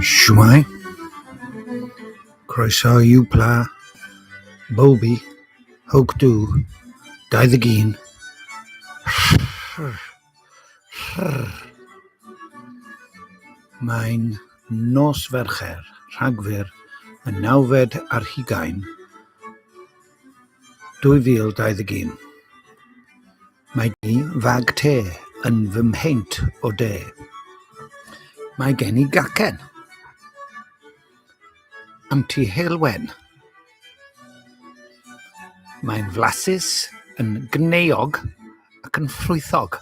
Shwmae? Croeso i Wpla, Bobi, Hwg Du, 21. Mae'n nos Fercher, Rhagfyr, y nawfed ar hugain, 2021. Mae gen i fag te yn fy mheint o de. Mae gen i gacen. Anti Heulwen. Mae'n flasus, yn gneuog ac yn ffrwythog.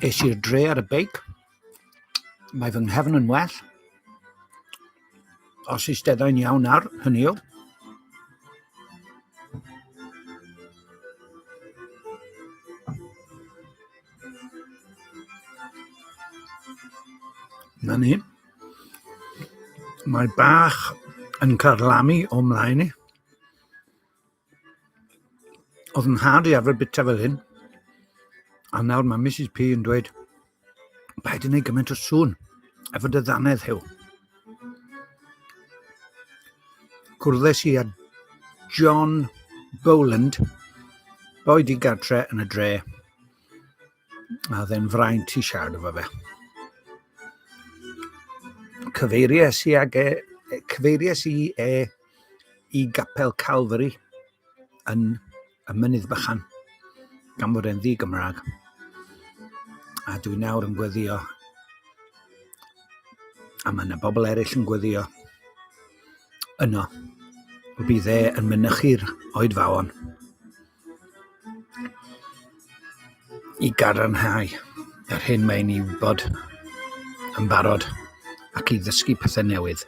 Es i'r dre ar y beic. Mae fy nghefn yn well. Os eisteddai'n iawn nawr, hynny yw. Na ni. Mae bach yn carlamu o mlaen i. Oedd yn nhad i arfer bita fel hyn. A nawr mae Mrs P yn dweud, paid yn ei gymaint o sŵn efo dy ddannedd, Huw. Cwrddes i â John Boland, boi di gartre yn y dre, a oedd e'n fraint i siarad efo fe. Cyfeiriais i ag e, cyfeiriais i e i Gapel Calvary yn y Mynydd Bychan, gan fod e'n ddi-Gymraeg. A dwi nawr yn gweddio, a mae yna bobl eraill yn gweddio yno. Bydd e yn mynychu'r oedfaon i gadarnhau yr hyn mae'n ei wybod yn barod ac i ddysgu pethau newydd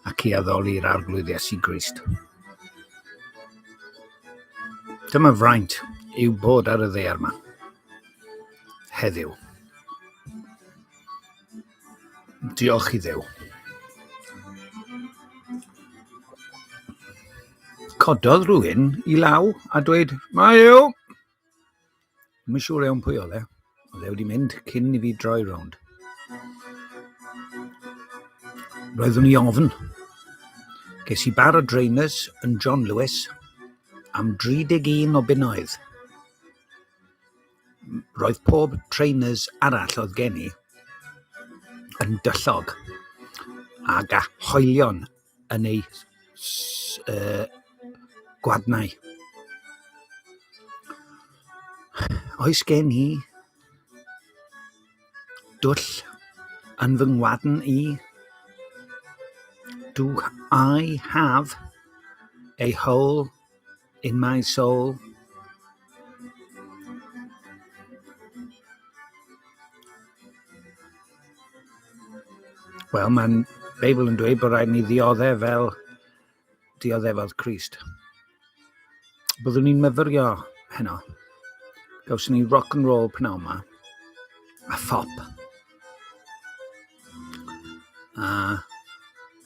ac i addoli'r Arglwydd Iesu Grist. Dyma fraint yw bod ar y ddaear yma heddiw. Diolch i Dduw. Cododd rhywun i law a dweud, Mae yw! Ddim yn siŵr iawn pwy oedd e. Oedd e wedi mynd cyn i fi droi rownd. Roeddwn i ofn. Ges i bar o drainers yn John Lewis am 31 o bunnoedd. Roedd pob trainers arall oedd gen i yn dyllog ac â hoelion yn ei gwadnau. Oes gen i dwll yn fy ngwadn i? Do I have a hole in my soul? Wel, mae'n Beibl yn dweud bod rhaid ni ddioddef fel dioddefodd Crist. Byddwn ni'n myfyrio heno. Gawson ni rock and roll pnawn yma a phop. A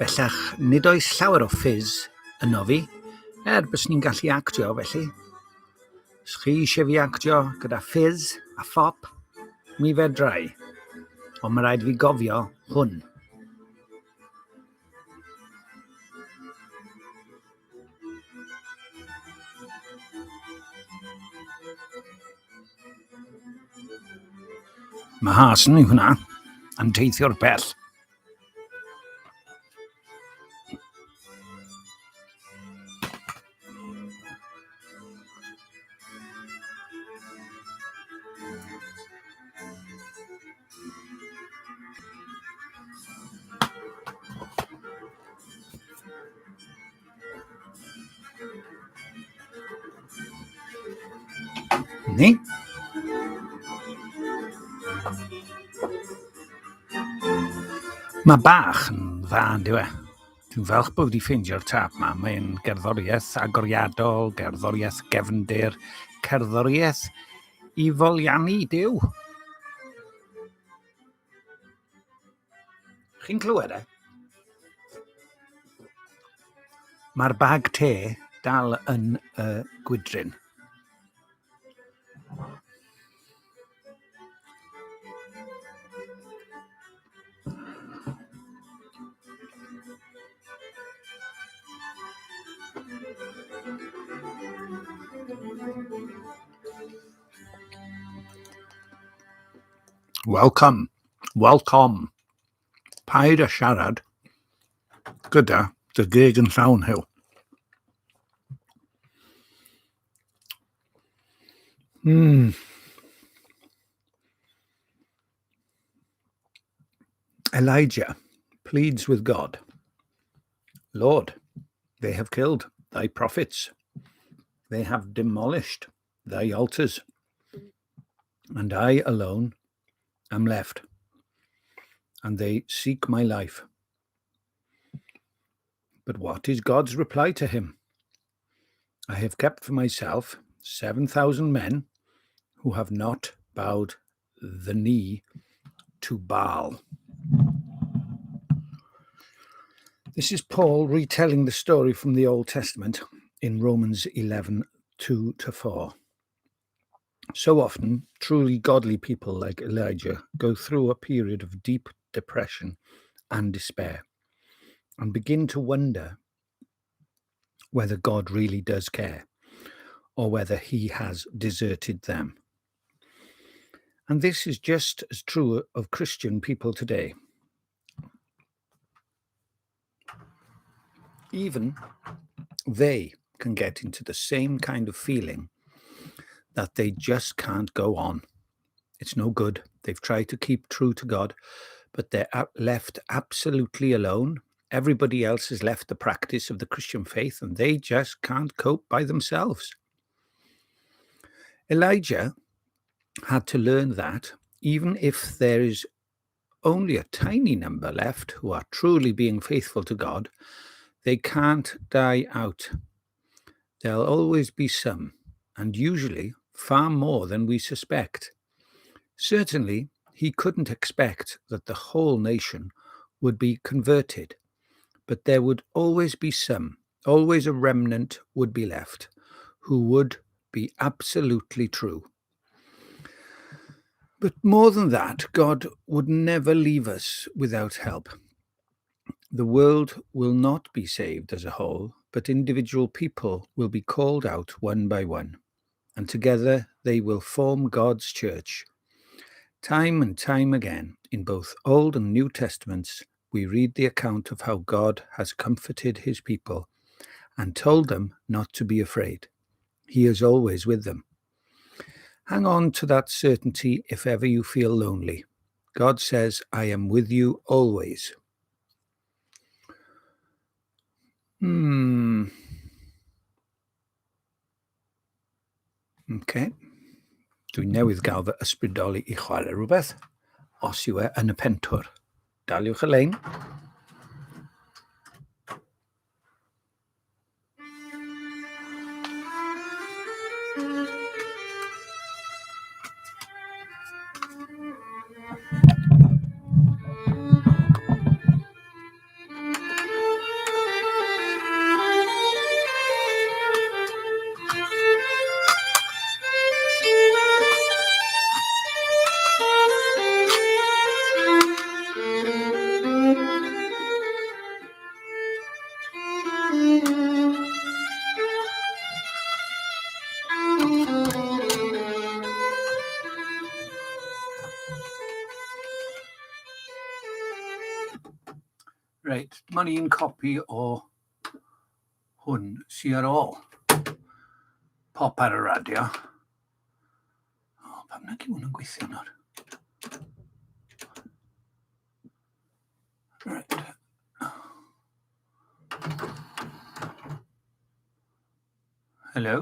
bellach nid oes llawer o ffizz yno fi, er bys ni'n gallu actio felly. Os chi eisiau fi actio gyda ffizz a phop, mi fedra i. Ond mae rhaid fi gofio hwn. Mae Hasen i hwnna yn teithio'r bell. Ni. Mae bach yn dda, yn dyw e? Dwi'n falch bod wedi ffeindio'r tap ma. Mae'n gerddoriaeth agoriadol, gerddoriaeth gefndir, cerddoriaeth i foliannu Duw. Chi'n clywed e? Mae'r bag te dal yn y gwydryn. Welcome. Welcome. Paid â siarad gyda dy geg yn llawn, Huw. Elijah pleads with God. Lord, they have killed thy prophets. They have demolished thy altars. And I alone am left. And they seek my life. But what is God's reply to him? I have kept for myself 7,000 men who have not bowed the knee to Baal. This is Paul retelling the story from the Old Testament in Romans 11 2 to 4. So often, truly godly people like Elijah go through a period of deep depression and despair and begin to wonder whether God really does care or whether he has deserted them. And this is just as true of Christian people today. Even they can get into the same kind of feeling that they just can't go on. It's no good. They've tried to keep true to God, but they're left absolutely alone. Everybody else has left the practice of the Christian faith and they just can't cope by themselves. Elijah had to learn that even if there is only a tiny number left who are truly being faithful to God, they can't die out. There'll always be some, and usually far more than we suspect. Certainly, he couldn't expect that the whole nation would be converted, but there would always be some, always a remnant would be left, who would be absolutely true. But more than that, God would never leave us without help. The world will not be saved as a whole, but individual people will be called out one by one, and together they will form God's church. Time and time again, in both Old and New Testaments, we read the account of how God has comforted his people and told them not to be afraid. He is always with them. Hang on to that certainty if ever you feel lonely. God says, I am with you always. Okay. Dwi newydd gael fy ysbrydoli i chwarae rhywbeth, os yw e yn y pentwr. Daliwch y lein. Reit, mae'n un copi o hwn sydd ar ôl. Pop ar y radio. O, pam nag yw hwn yn gweithio nawr? Right. Hello?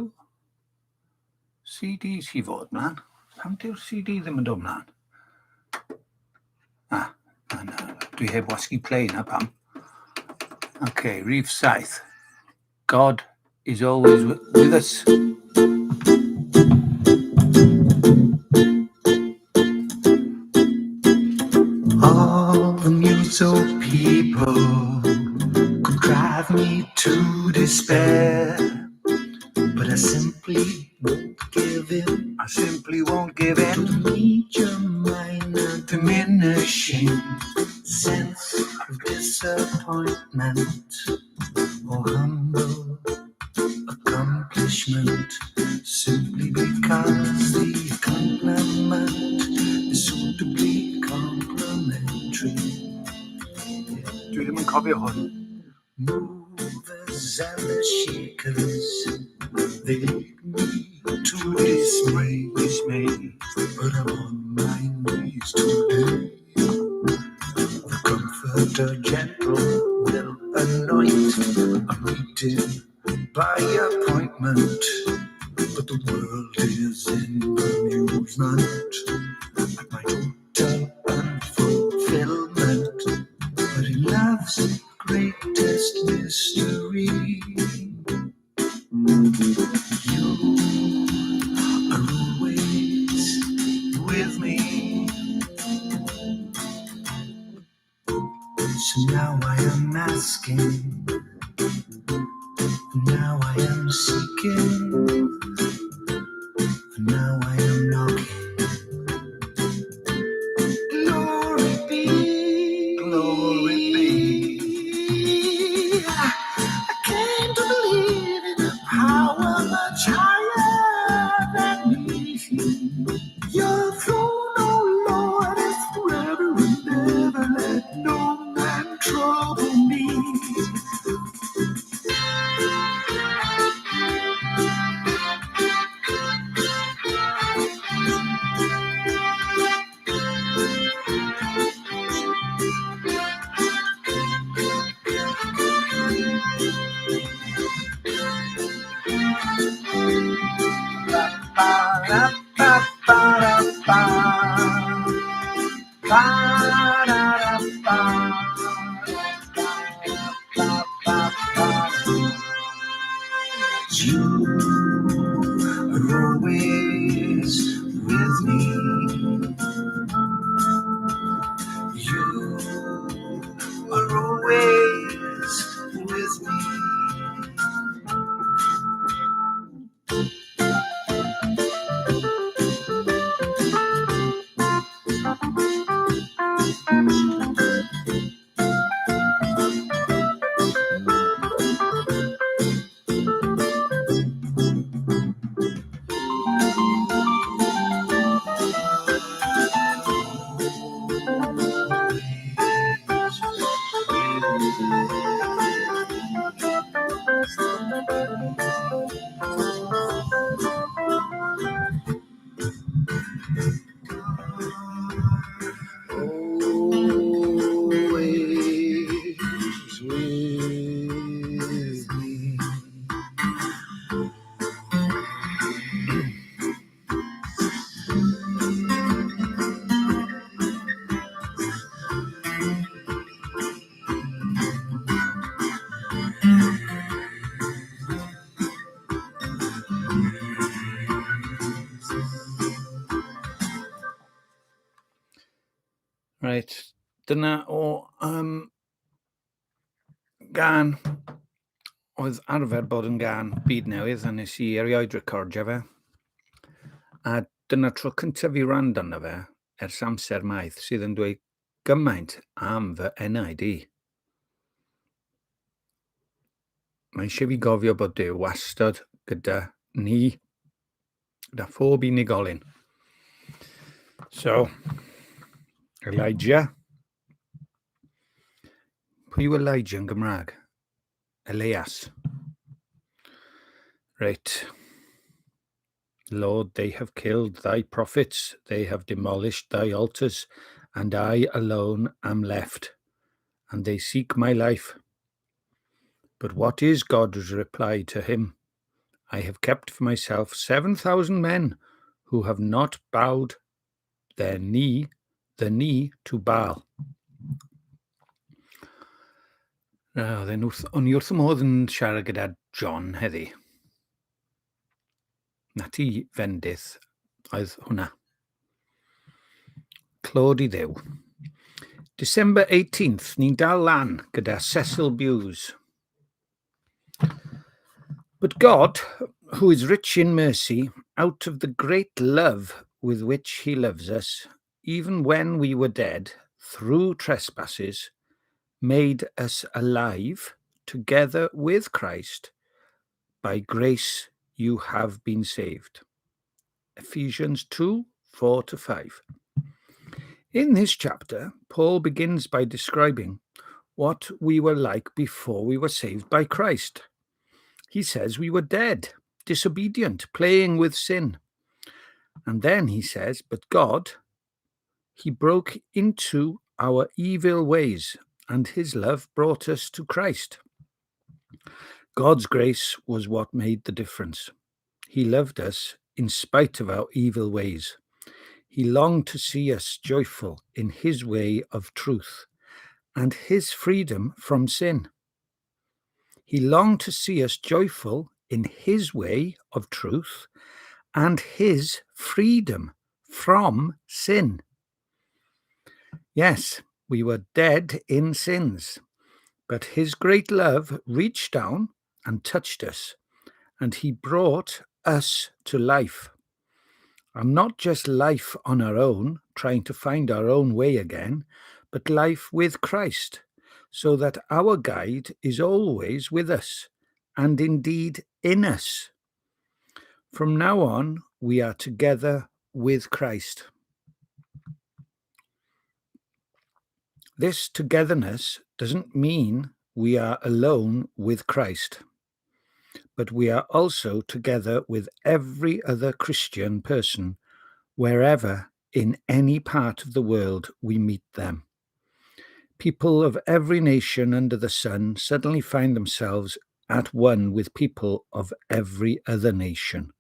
CD sy fod mlaen. Pam dyw'r CD ddim yn dod mlaen? Ah, na, na, dwi heb wasgu play na pam. OK, rhif 7. God is always with us. All the mutual people could drive me to despair, but I simply won't give in. I simply won't give in to the major, minor, diminishing sense of disappointment or humble accomplishment. Simply because the accompaniment is suitably complimentary. Dwi ddim yn cofio hwn. Movers and the shakers, they lead me to dismay. Dismay. But I'm on my knees today. The comforter gentle will anoint a meeting by appointment. But the world is in bemusement at my total unfulfillment. But in love's greatest mystery, you are always with me. So now I am asking, now I am seeking, and now I am knocking. Glory be, Glory be. I came to believe in a power much higher than me. Your throne, oh Lord, is forever and ever. Let no man trouble me. Ba, ba, ba, da, ba. Ba, da, da, ba. Ba, ba, ba. You are always with me. You are always with me. Always with me. Reit, dyna o gân oedd arfer bod yn gân byd newydd, a nes i erioed recordio fe. A dyna tro cyntaf fi wrando arno fe ers amser maith sydd yn dweud gymaint am fy enaid i. Mae eisiau fi gofio bod Duw wastad gyda ni, gyda phob unigolyn. So, Elijah. Pwy yw Elijah yn Gymraeg? Elias. Reit. Lord, they have killed thy prophets, they have demolished thy altars, and I alone am left, and they seek my life. But what is God's reply to him? I have kept for myself 7,000 men who have not bowed their knee, the knee to Baal. Now, then, o'n i wrth y modd yn siarad gyda John heddi. Na ti fendith oedd hwnna. Clod i Dduw. December 18th, ni'n dal lan gyda Cecil Buse. But God, who is rich in mercy, out of the great love with which he loves us, even when we were dead, through trespasses, made us alive together with Christ. By grace you have been saved. Ephesians 2 4 to 5. In this chapter, Paul begins by describing what we were like before we were saved by Christ. He says we were dead, disobedient, playing with sin. And then he says, but God, he broke into our evil ways, and his love brought us to Christ. God's grace was what made the difference. He loved us in spite of our evil ways. He longed to see us joyful in his way of truth and his freedom from sin. He longed to see us joyful in his way of truth and his freedom from sin. Yes, we were dead in sins, but his great love reached down and touched us, and he brought us to life. And not just life on our own, trying to find our own way again, but life with Christ, so that our guide is always with us, and indeed in us. From now on, we are together with Christ. This togetherness doesn't mean we are alone with Christ, but we are also together with every other Christian person wherever in any part of the world we meet them. People of every nation under the sun suddenly find themselves at one with people of every other nation.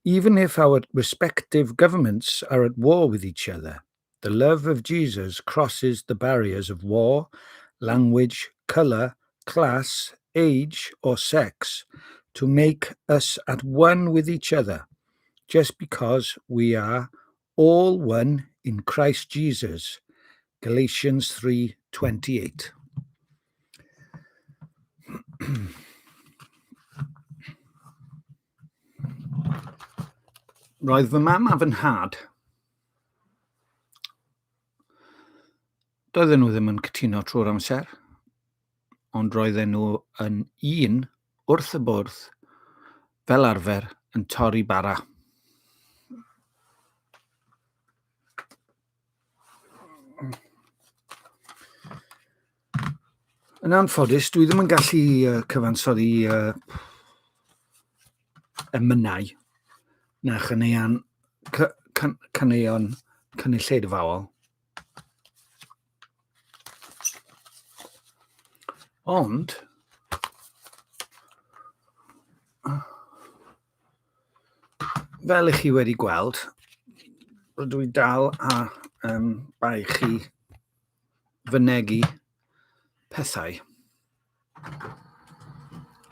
Even if our respective governments are at war with each other, the love of Jesus crosses the barriers of war, language, color, class, age, or sex to make us at one with each other, just because we are all one in Christ Jesus. Galatians 3:28. Roedd fy mam a fy nhad. Doedden nhw ddim yn cytuno trwy'r amser, ond roedden nhw yn un wrth y bwrdd, fel arfer, yn torri bara. Yn anffodus, dwi ddim yn gallu cyfansoddi emynau na chaneuon, caneuon cynulleidfaol. Ond, fel i chi wedi gweld, rydw i dal a bai chi fynegi pethau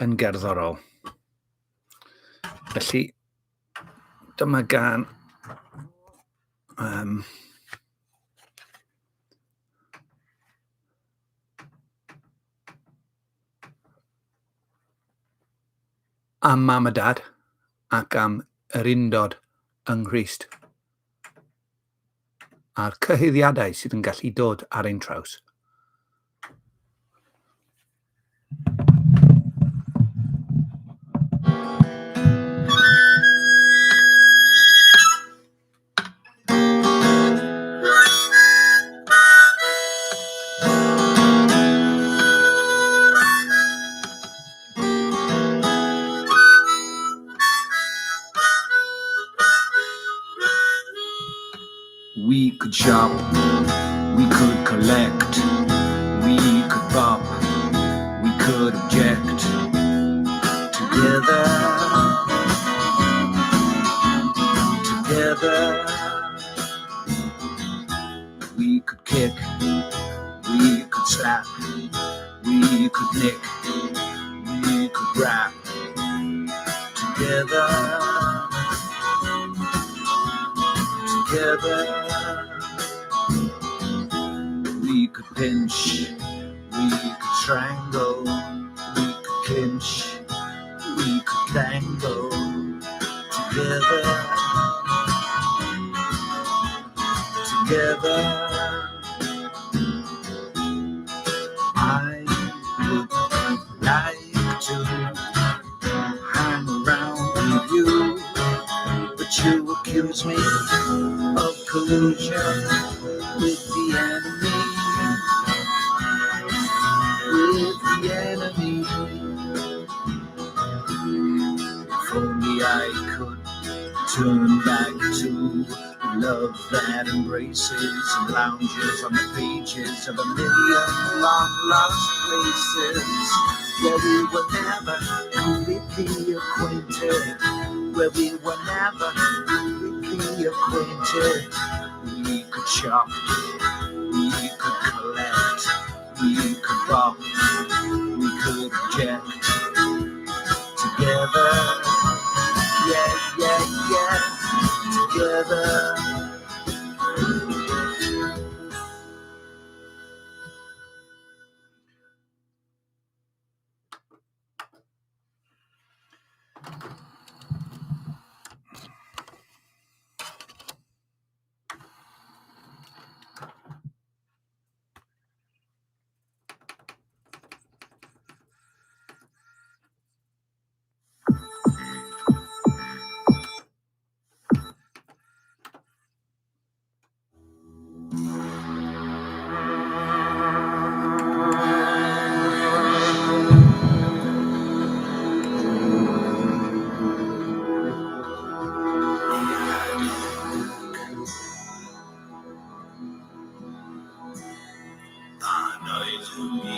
yn gerddorol. Felly, dyma gan am mam a dad ac am yr undod yng Nghrist a'r cyhuddiadau sydd yn gallu dod ar ein traws. We could shop, we could collect, we could bop, we could object. Together, together. We could kick, we could slap, we could nick, we could rap. Together, together. We could pinch, we could strangle, we could clinch, we could tangle. Together, together. I would like to hang around But you accuse me of collusion with the enemy, with the enemy. If only I could turn back to love that embraces and lounges on the pages of a million long lost places where we were never completely acquainted, where we were never completely acquainted. We could shop, we could collect, we could balk, we could object together. Yeah, yeah, yeah, together. Pan oeddwn i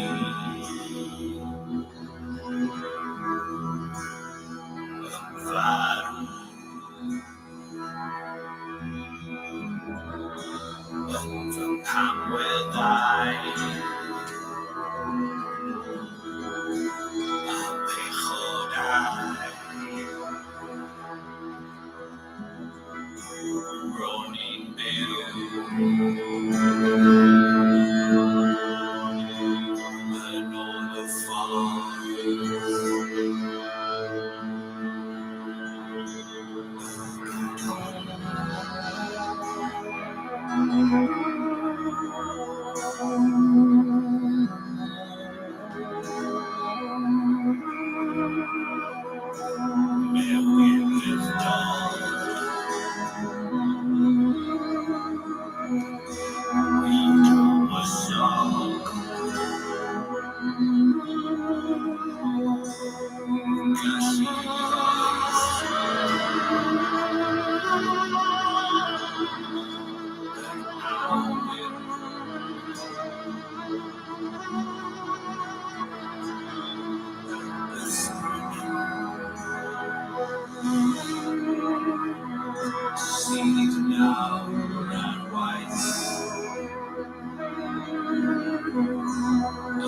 yn farw yn fy nghamweddau a pechodau, ro'n i'n byw yn ôl y ffordd mewn ufudd-dod i dywysog Gallu yr awyr yr ysbryd sydd nawr ar waith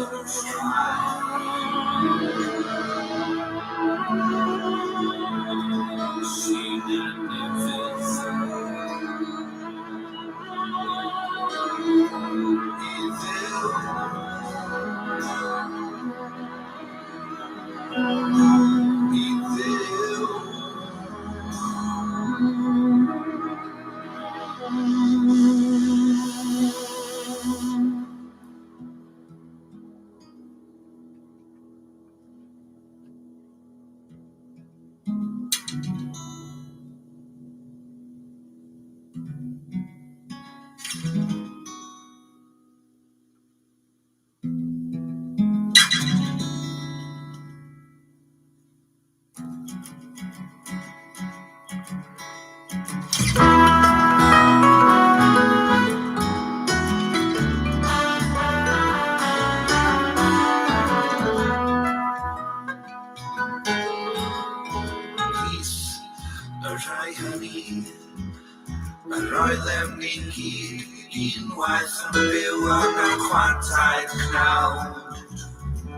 yr ffrae sy'n anufudd i Dduw, i Dduw. Ymhlith y rhai hynny, yr oeddem ni gyd unwaith yn byw yn y chwantau cnawd,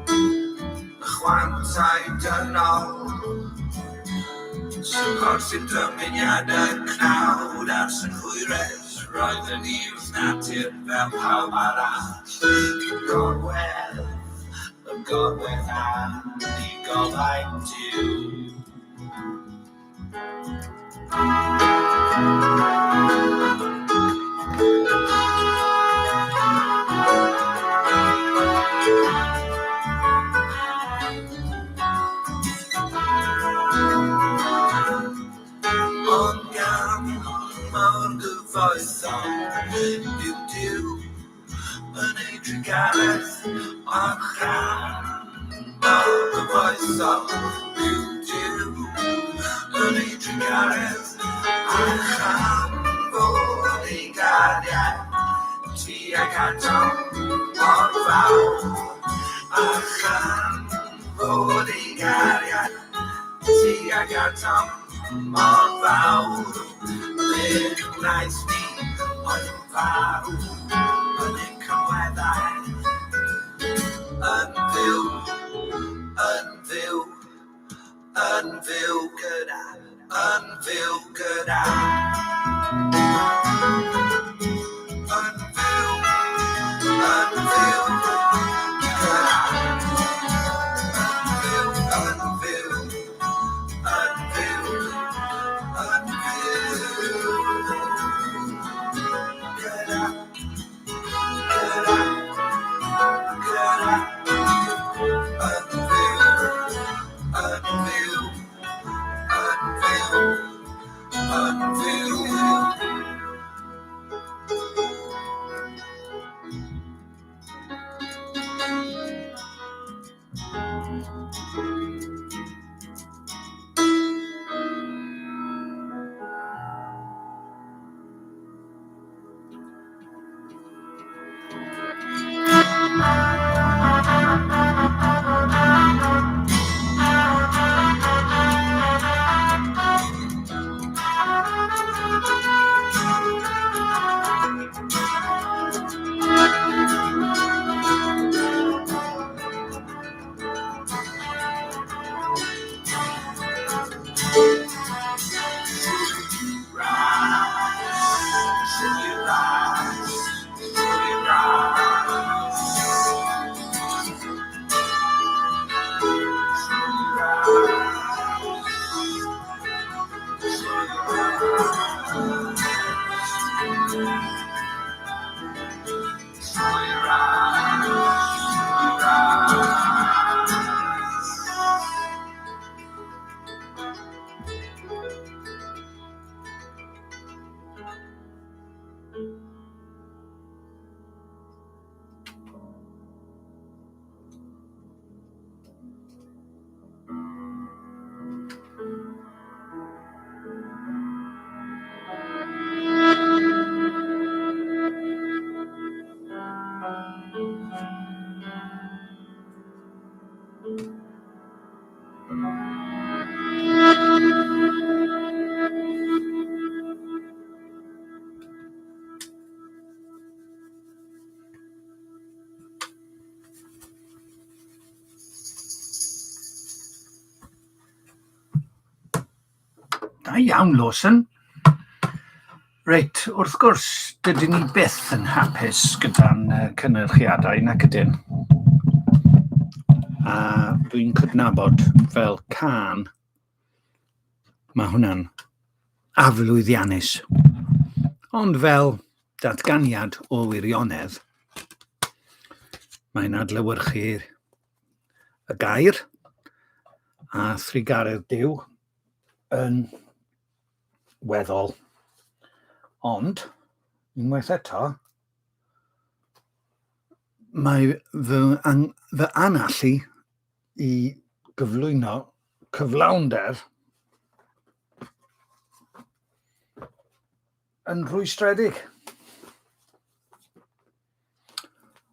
y chwantau dynol, sy'n gorsi'r dymuniadau cnawd a'r synhwyredd. Roedden ni wrth natur fel pawb arall, yn gorwedd, yn gorwedd am digofaint Duw. Ond chan mor gyfoethog yw Duw yn ei drugaredd, a chan mor gyfoethog yw Duw yn ei drugaredd, a chan fod ei gariad tuag atom mor fawr, a chan fod ei gariad tuag atom mor fawr, fe wnaeth ni oedd yn farw yn ein cymweddau, yn fyw, yn fyw, yn fyw gyda, yn fyw gyda. Yn fyw, yn fyw gyda. Yn fyw, yn fyw, yn fyw, yn fyw gyda, gyda, gyda. Yn fyw, yn fyw, yn fyw, yn fyw. Da iawn, Lawson. Reit, wrth gwrs, dydyn ni byth yn hapus gyda'n cynyrchiadau, nac ydyn? A dwi'n cydnabod fel cân, mae hwnna'n aflwyddiannus. Ond fel datganiad o wirionedd, mae'n adlewyrchu y gair a thrugaredd Duw yn weddol. Ond, unwaith eto, mae fy, an, fy anallu i gyflwyno cyflawnder yn rhwystredig.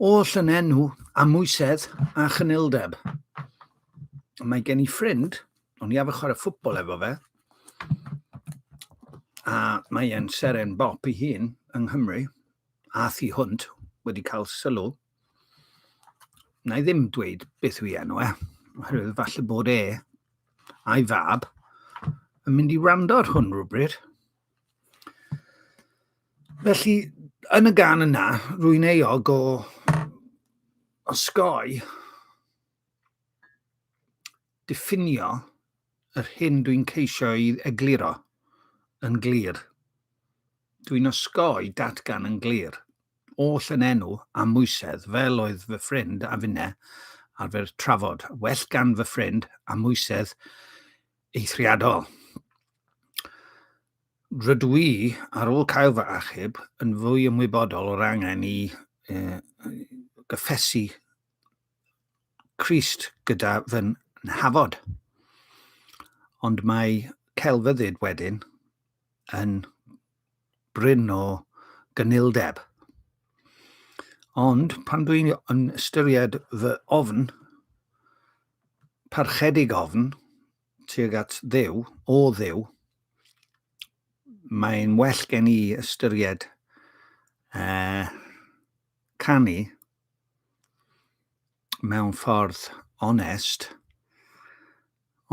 Oll yn enw amwysedd a chynildeb. Mae gen i ffrind, o'n i arfer chwarae ffwtbol efo fe, a mae e'n seren bop ei hun yng Nghymru, a thu hwnt wedi cael sylw. Na i ddim dweud beth yw ei enw e, oherwydd falle bod e a'i fab yn mynd i wrando ar hwn rhywbryd. Felly, yn y gân yna, rwy'n euog o osgoi diffinio yr hyn dwi'n ceisio ei egluro yn glir. Dwi'n osgoi datgan yn glir, oll yn enw amwysedd, fel oedd fy ffrind a finne arfer trafod. Well gan fy ffrind amwysedd eithriadol. Rydw i, ar ôl cael fy achub, yn fwy ymwybodol o'r angen i gyffesu Crist gyda fy nhafod. Ond mae celfyddyd wedyn yn brin o gynildeb. Ond pan dwi'n yn ystyried fy ofn, parchedig ofn, tuag at Dduw, o Dduw, mae'n well gen i ystyried canu mewn ffordd onest,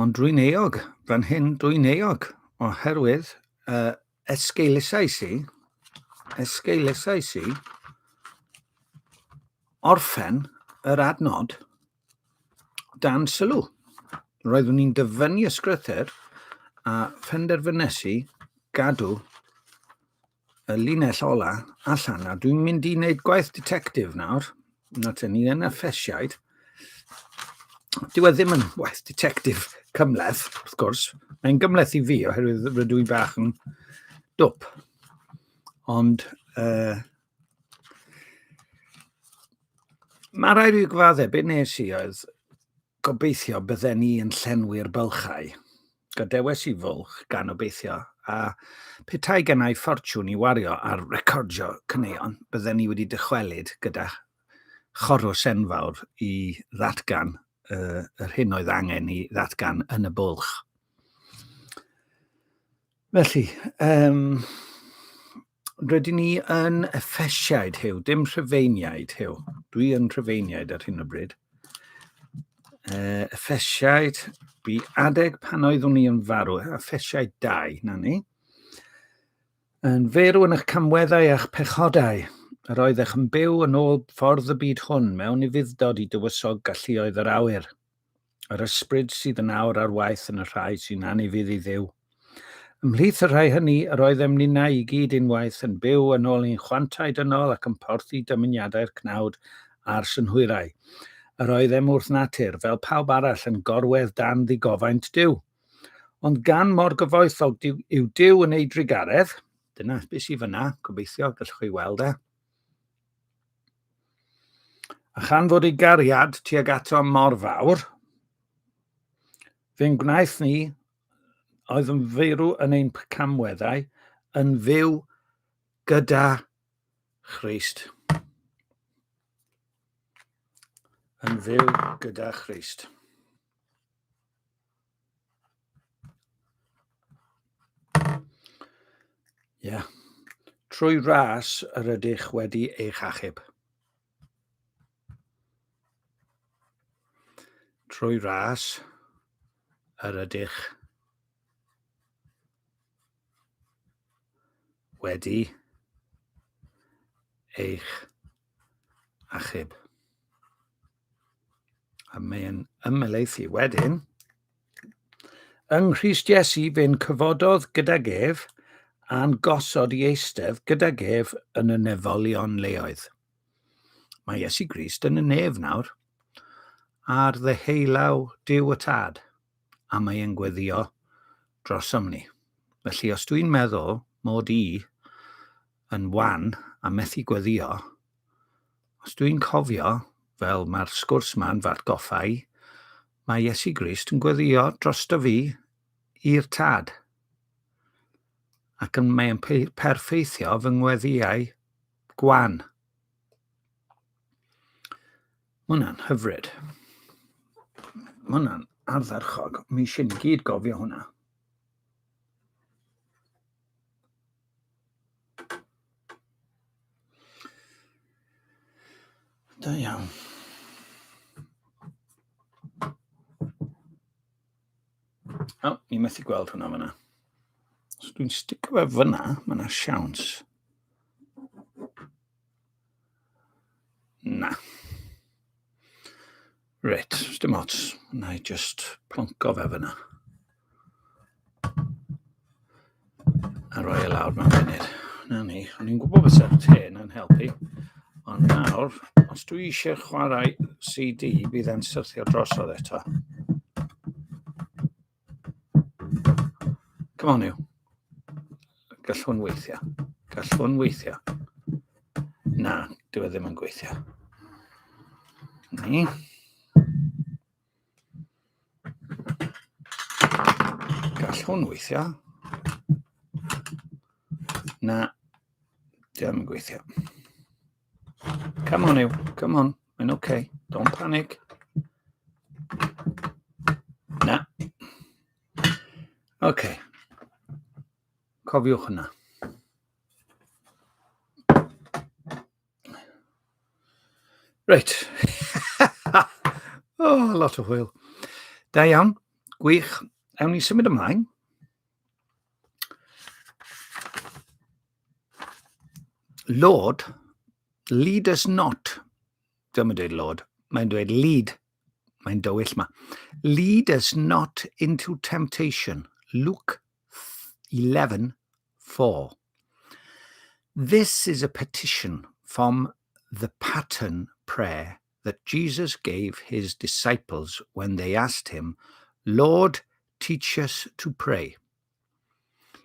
ond rwy'n euog, fan hyn rwy'n euog, oherwydd esgeulusais i, esgeulusais i orffen yr adnod dan sylw. Roeddwn i'n dyfynnu ysgrythyr a phenderfynes i gadw y linell ola allan. A dwi'n mynd i wneud gwaith detective nawr. Na te, ni yn Effesiaid. Dyw e ddim yn waith detective cymhleth, wrth gwrs. Mae'n gymhleth i fi oherwydd rydw i bach yn dwp. Ond mae rhaid i fi gyfadde, beth nes i oedd gobeithio bydden ni yn llenwi'r bylchau. Gadewes i fwlch gan obeithio, a petai gennau ffortiwn i wario ar recordio caneuon, bydden ni wedi dychwelyd gyda chorws enfawr i ddatgan yr hyn oedd angen i ddatgan yn y bwlch. Felly, rydyn ni yn Effesiaid, Huw, dim Rhufeiniaid, Huw. Dwi yn Rhufeiniaid ar hyn o bryd. Effesiaid, bu adeg pan oeddwn ni yn farw, Effesiaid 2, na ni. Yn ferw yn eich camweddau a'ch pechodau, yr oeddech yn byw yn ôl ffordd y byd hwn mewn ufudd-dod i dywysog galluoedd yr awyr. Yr ysbryd sydd yn awr ar waith yn y rhai sy'n anufudd i Dduw. Ymhlith y rhai hynny yr oeddem ninnau i gyd unwaith yn byw yn ôl ein chwantau dynol ac yn porthi dymuniadau'r cnawd a'r synhwyrau. Yr oeddem wrth natur, fel pawb arall, yn gorwedd dan ddigofaint Duw. Ond gan mor gyfoethog yw Duw yn ei drugaredd, dyna beth sydd fyna, gobeithio gallwch chi weld e, a chan fod ei gariad tuag ato mor fawr, fe'n gwnaeth ni oedd yn feirw yn ein camweddau, yn fyw gyda Christ. Yn fyw gyda Christ. Ie. Yeah. Trwy ras yr ydych wedi eich achub. Trwy ras yr ydych wedi eich achub. A mae'n ymhelaethu wedyn. Yng Nghrist Iesu fe'n cyfododd gydag ef a'n gosod i eistedd gydag ef yn y nefolion leoedd. Mae Iesu Grist yn y nef nawr, ar ddeheulaw Duw y Tad, a mae e'n gweddio drosom ni. Felly os dwi'n meddwl mod i yn wan a methu gweddio, os dwi'n cofio, fel mae'r sgwrs ma'n fy atgoffa i, Mae Iesu Grist yn gweddio drosto fi i'r Tad. Ac yn, mae'n perffeithio fy ngweddïau gwan. Mae hwnna'n hyfryd. Mae hwnna'n ardderchog. Mi eisiau ni gyd gofio hwnna. Da iawn. O, oh, ni methu gweld hwnna fyna. Os dwi'n sticio fe fyna, mae yna siawns. Na. Reit, dim ots. Na i just plonco fe fyna. A roi e lawr mewn munud. Na ni, o'n i'n gwybod beth sy'r te yna'n helpu. Ond nawr, os dwi eisiau chwarae CD, bydd e'n syrthio drosodd eto. Come on, you. Gall hwn weithio. Gall hwn weithio. Na, dyw e ddim yn gweithio. Ni. Gall hwn weithio. Na, dyw e ddim yn gweithio. Come on, Ew. Come on. Mae'n okay. Don't panic. Na. Okay. Cofiwch hwnna. Reit. Oh, lot o hwyl. Da iawn. Gwych. Ewn ni symud ymlaen. Lord, lead us not. Dwi'n dweud Lord, mae'n dweud lead. Mae'n dywyll ma. Lead us not into temptation. Luke 11, 4. This is a petition from the pattern prayer that Jesus gave his disciples when they asked him, Lord, teach us to pray.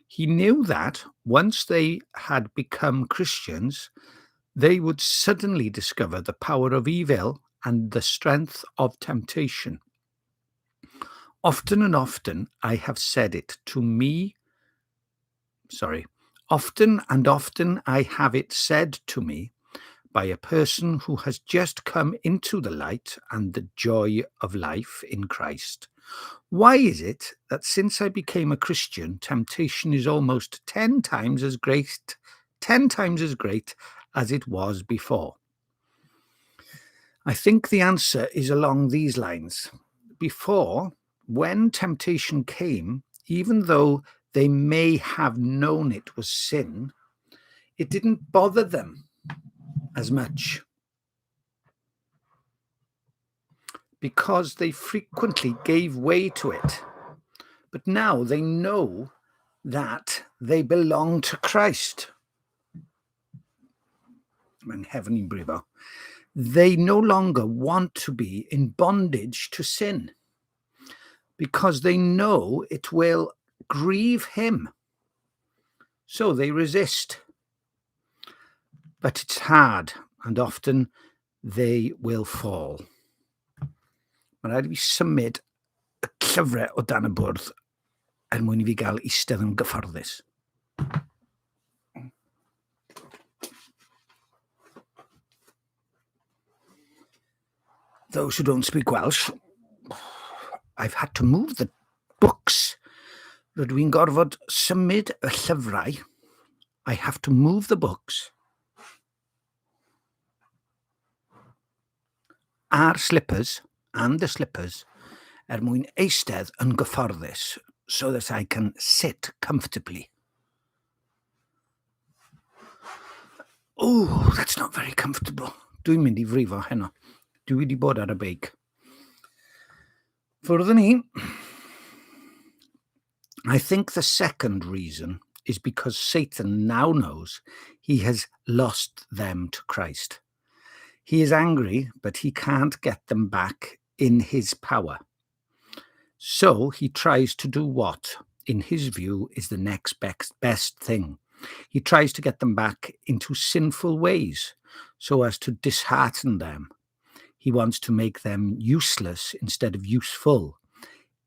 He knew that once they had become Christians, they would suddenly discover the power of evil and the strength of temptation. Often and often I have said it to me, sorry, often and often I have it said to me by a person who has just come into the light and the joy of life in Christ. Why is it that since I became a Christian, temptation is almost 10 times as great, 10 times as great as it was before? I think the answer is along these lines. Before, when temptation came, even though they may have known it was sin, it didn't bother them as much because they frequently gave way to it. But now they know that they belong to Christ. Mae'n nghefn i'n brifo. They no longer want to be in bondage to sin because they know it will grieve him. So they resist. But it's hard and often they will fall. Mae'n rhaid i fi symud y llyfrau o dan y bwrdd er mwyn i fi gael eistedd yn gyfforddus. Those who don't speak Welsh, I've had to move the books. Rydw i'n gorfod symud y llyfrau. I have to move the books. A'r slippers, and the slippers, er mwyn eistedd yn gyfforddus, so that I can sit comfortably. Oh, that's not very comfortable. Dwi'n mynd i frifo heno. Dwi wedi bod ar y beic. Ffwrdd ni. I think the second reason is because Satan now knows he has lost them to Christ. He is angry, but he can't get them back in his power. So he tries to do what, in his view, is the next best, best thing. He tries to get them back into sinful ways so as to dishearten them. He wants to make them useless instead of useful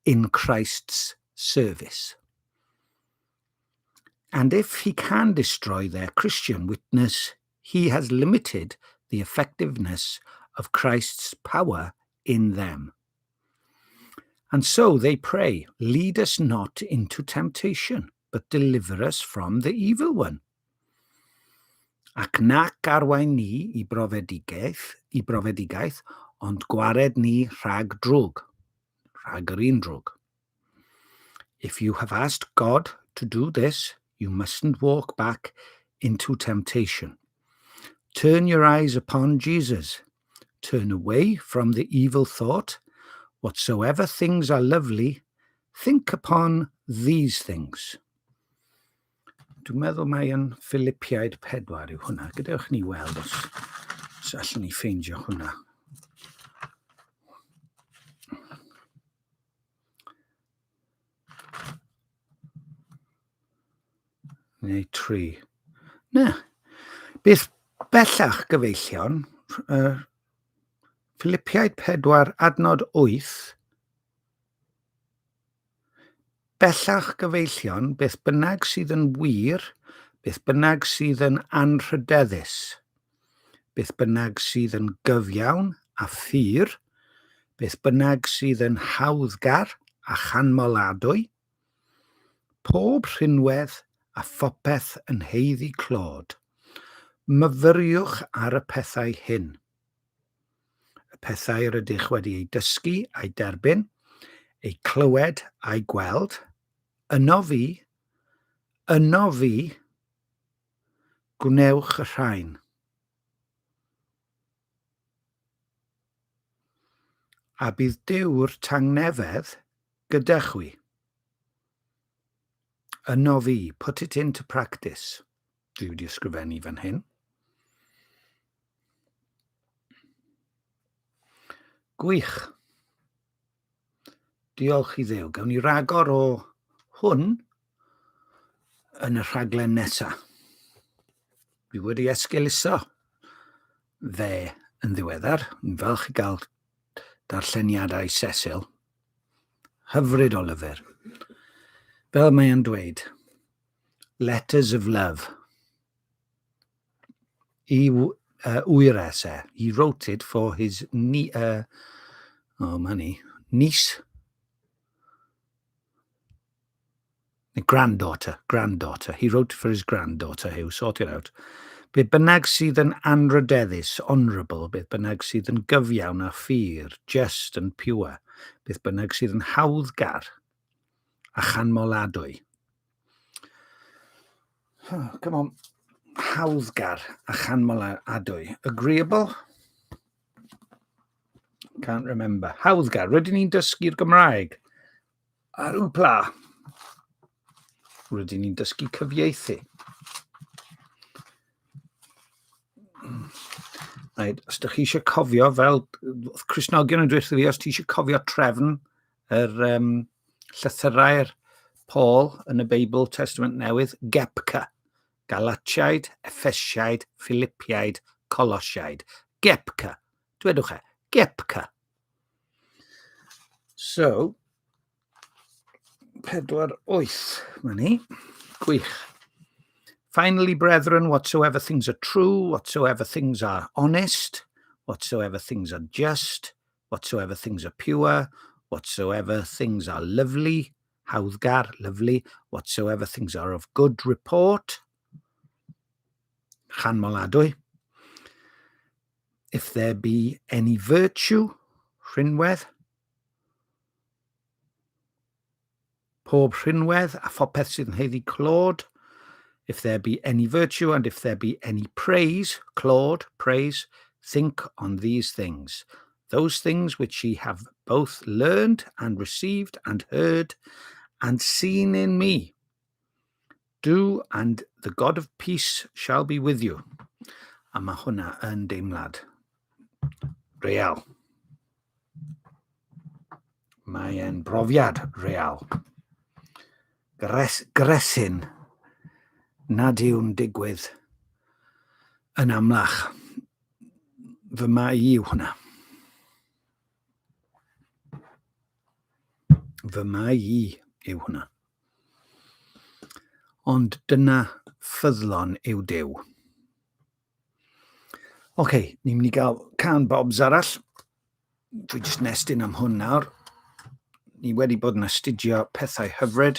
in Christ's service. And if he can destroy their Christian witness, he has limited the effectiveness of Christ's power in them. And so they pray, Lead us not into temptation, but deliver us from the evil one. Ac nac arwain ni i brofedigaeth, i brofedigaeth, ond gwared ni rhag drwg, rhag yr un drwg. If you have asked God to do this, you mustn't walk back into temptation. Turn your eyes upon Jesus. Turn away from the evil thought. Whatsoever things are lovely, think upon these things. Dwi'n meddwl mai yn Philippiaid 4 yw hwnna. Gadewch ni weld os, os allwn ni ffeindio hwnna. Neu 3. Na. Beth bellach, gyfeillion, Philipiaid 4 adnod 8, Bellach, gyfeillion, beth bynnag sydd yn wir, beth bynnag sydd yn anrhydeddus, beth bynnag sydd yn gyfiawn a phur, beth bynnag sydd yn hawddgar a chanmoladwy, pob rhinwedd a phopeth yn haeddu clod, myfyriwch ar y pethau hyn. Y pethau yr ydych wedi eu dysgu a'u derbyn, eu clywed a'u gweld, yno fi, yno fi, gwnewch y rhain. A bydd Duw'r tangnefedd gyda chwi. Yno fi, put it into practice. Dwi wedi ysgrifennu fan hyn. Gwych. Diolch i Dduw. Gawn ni ragor o hwn yn y rhaglen nesaf. Dwi wedi esgeuluso fe yn ddiweddar. Yn falch i gael darlleniadau Cecil. Hyfryd o lyfr. Fel mae e'n dweud, Letters of Love. I wyres e. He wrote it for his oh, money, niece. Granddaughter, granddaughter. He wrote it for his granddaughter, Hugh, sort it out. Beth bynnag sydd yn anrhydeddus, honourable, beth bynnag sydd yn gyfiawn a phur, just and pure, beth bynnag sydd yn hawddgar a chanmoladwy. Oh, come on. Hawddgar a chanmoladwy. Agreeable? Can't remember. Hawddgar. Rydyn ni'n dysgu'r Gymraeg. Ar wpla. Rydyn ni'n dysgu cyfieithu. Right, os ydych chi eisiau cofio, fel Cristnogion yn dweud fi, os ti eisiau cofio trefn yr llythyrau'r Paul yn y Beibl Testament Newydd, Gepca. Galatiaid, Effesiaid, Philippiaid, Colosiaid. Gepca. Dwedwch e, Gepca. So, 4, 8, mae ni. Gwych. Finally, brethren, whatsoever things are true, whatsoever things are honest, whatsoever things are just, whatsoever things are pure, whatsoever things are lovely, hawddgar, lovely, whatsoever things are of good report, chanmoladwy, if there be any virtue, rhinwedd, pob rhinwedd a phopeth sydd yn haeddu clod, if there be any virtue and if there be any praise, clod, praise, think on these things. Those things which ye have both learned and received and heard and seen in me. Do, and the God of peace shall be with you. A mae hwnna yn deimlad real. Mae e'n brofiad real. Gres, gresyn nad yw'n digwydd yn amlach. Fy mae i yw hwnna. Fy mae i yw hwnna. Ond dyna ffyddlon yw Duw. Oce, okay, ni'n mynd i gael can bobs arall. Dwi jyst nestyn am hwn nawr. Ni wedi bod yn astudio pethau hyfryd.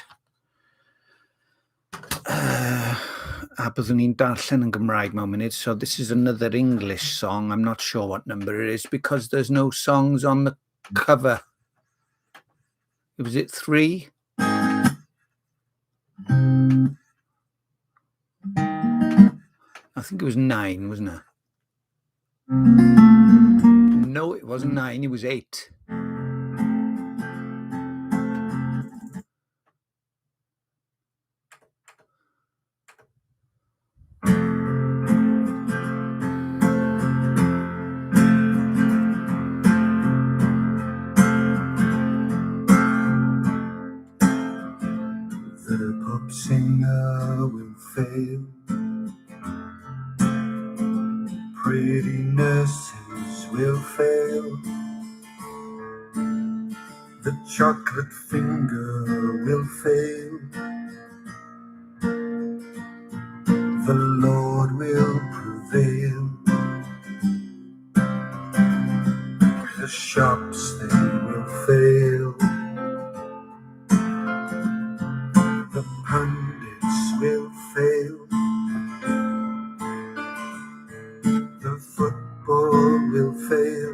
A byddwn ni'n darllen yn Gymraeg mewn munud. So this is another English song. I'm not sure what number it is because there's no songs on the cover. Was it 3? I think it was 9, wasn't it? No, it wasn't 9, it was 8. The pop singer. singer will fail. Pretty nurses will fail. The chocolate finger will fail. The Lord will prevail. The shops, they will fail. The pundits will fail. The football will fail.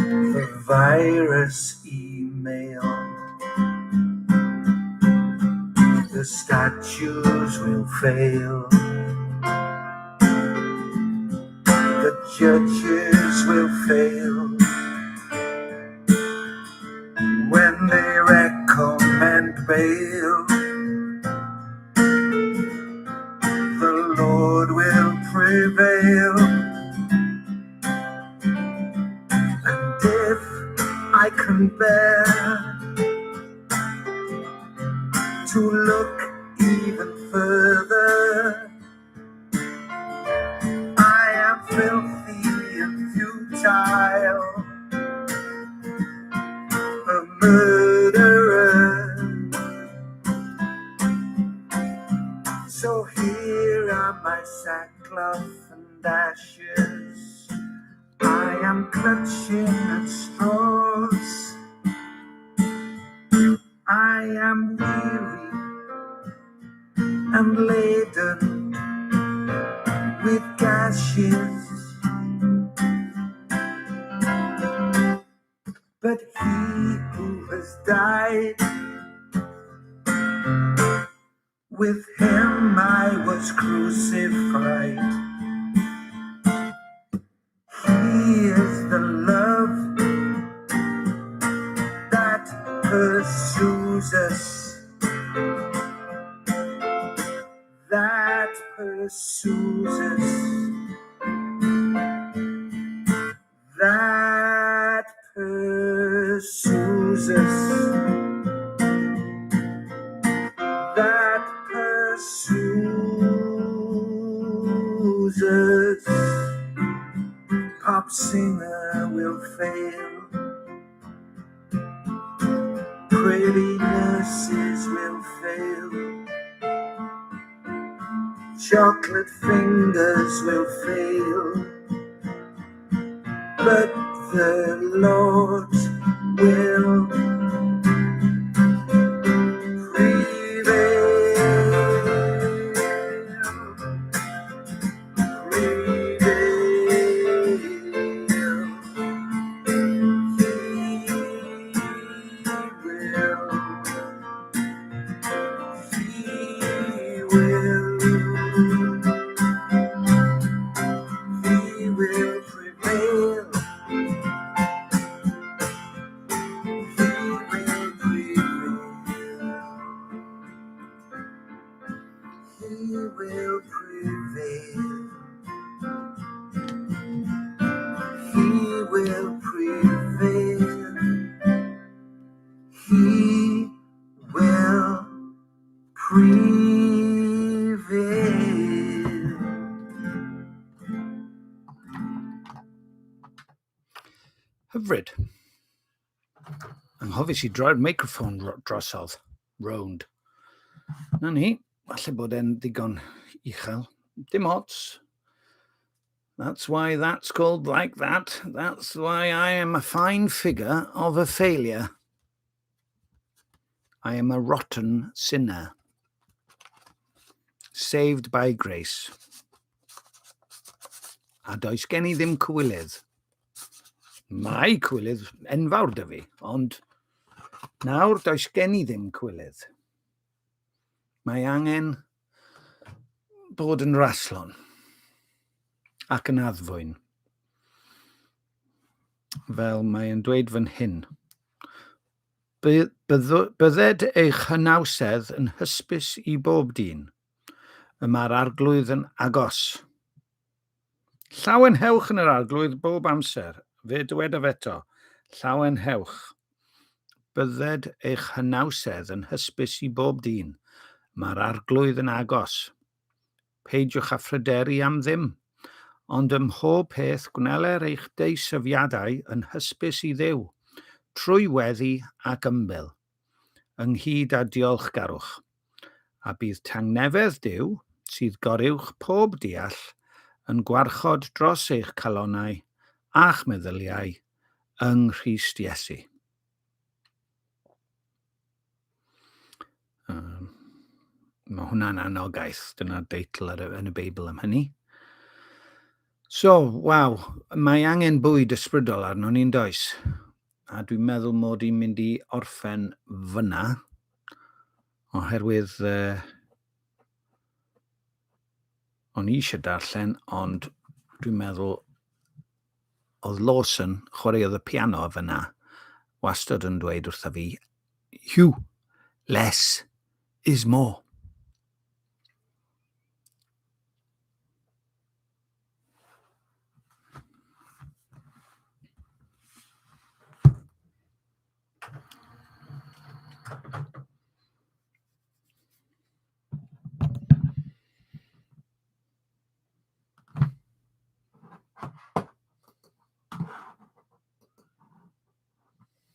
The virus email. The statues will fail. The judges will fail when they recommend bail. The Lord will prevail. And if I can bear to look even further, I am filthy and futile, a murderer. So here are my sackcloth and ashes. I am clutching at straws. I am weary and laden with gashes. But he who has died, with him I was crucified. He is the love that pursues us, that pursues us, that pursues us, that pursues us. Pop singer will fail. Pretty nurses will fail. Chocolate fingers will fail. But the Lord will prevail. Prevail. He will. He will. He will prevail. He will prevail. He will prevail. He will prevail. He will prevail. Hyfryd. Anghofis i droi'r meicroffon drosodd, rownd. Na ni, falle bod e'n ddigon uchel. Dim ots. That's why that's called like that. That's why I am a fine figure of a failure. I am a rotten sinner. Saved by grace. A does gen i ddim cywilydd. Mae cywilydd enfawr 'da fi, ond nawr does gen i ddim cywilydd. Mae angen bod yn raslon ac yn addfwyn. Fel mae'n dweud fan hyn. Bydded eich hynawsedd yn hysbys i bob dyn. Y mae'r arglwydd yn agos. Llawenhewch yn yr arglwydd bob amser. Fe dywedaf eto, llawenhewch. Bydded eich hynawsedd yn hysbys i bob dyn. Mae'r arglwydd yn agos. Peidiwch â phryderu am ddim, ond ym mhob peth gwneler eich deisyfiadau yn hysbys i Dduw, trwy weddi ac ymbil, ynghyd â diolchgarwch. A bydd tangnefedd Duw, sydd goruwch pob deall, yn gwarchod dros eich calonnau a'ch meddyliau yng Nghrist Iesu. Um, mae hwnna'n anogaeth, dyna'r deitl ar y, yn y Beibl am hynny. So, waw, mae angen bwyd ysbrydol arno ni'n does? A dwi'n meddwl mod i'n mynd i orffen fyna, oherwydd uh, o'n i eisiau darllen, ond dwi'n meddwl oedd Lawson, chwaraeodd y piano fyna, wastad yn dweud wrtha fi, Hugh, less is more.